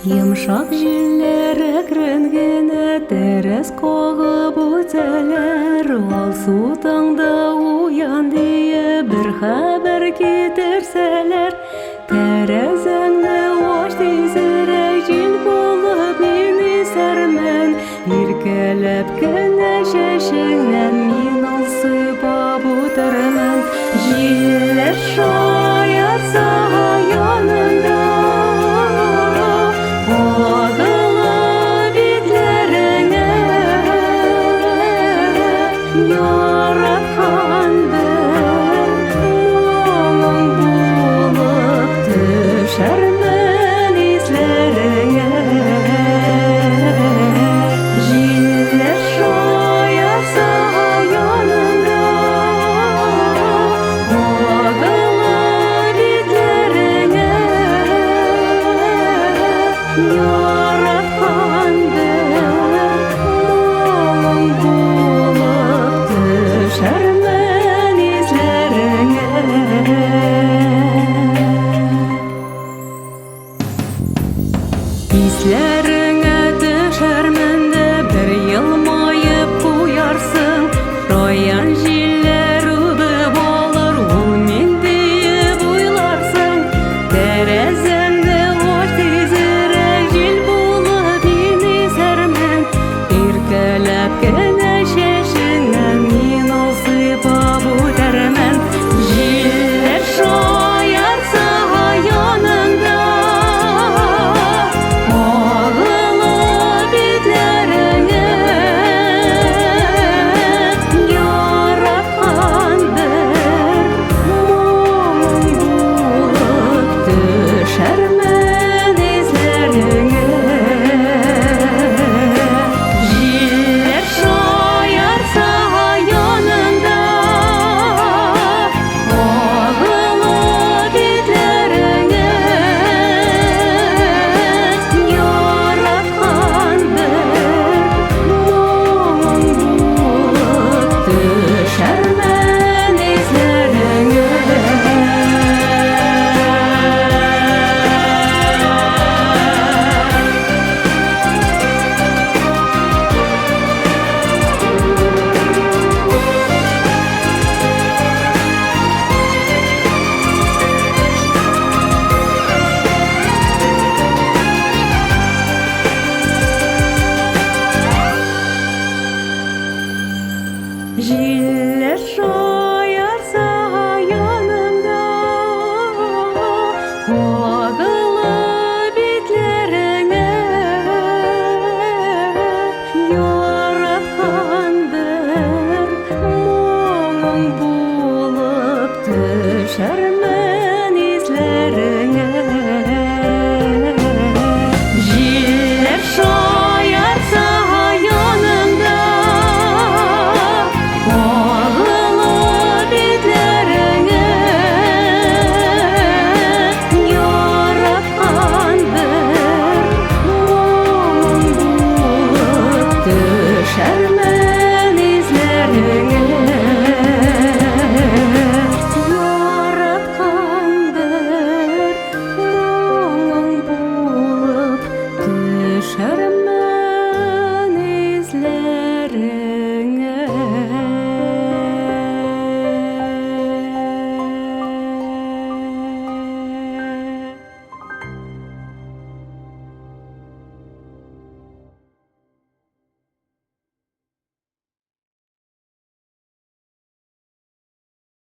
Йомшак җилләр әкрен генә тәрәз кагып үтәләр. Алсу таңда уян диеп бер хәбәр китерсәләр, тәрәзәңне ач тизрәк, җил булып мин исәрмен. Иркәләп кенә чәчеңнән мин алсыпап үтермен. Җилләр шаярса янында, кагыла битләреңә. Яраткан бер моң булып төшәрмен исләреңә. Җилләр шаярса янында, кагыла битләреңә. Яраткан бер моң булып төшәрмен исләреңә. Исләреңә.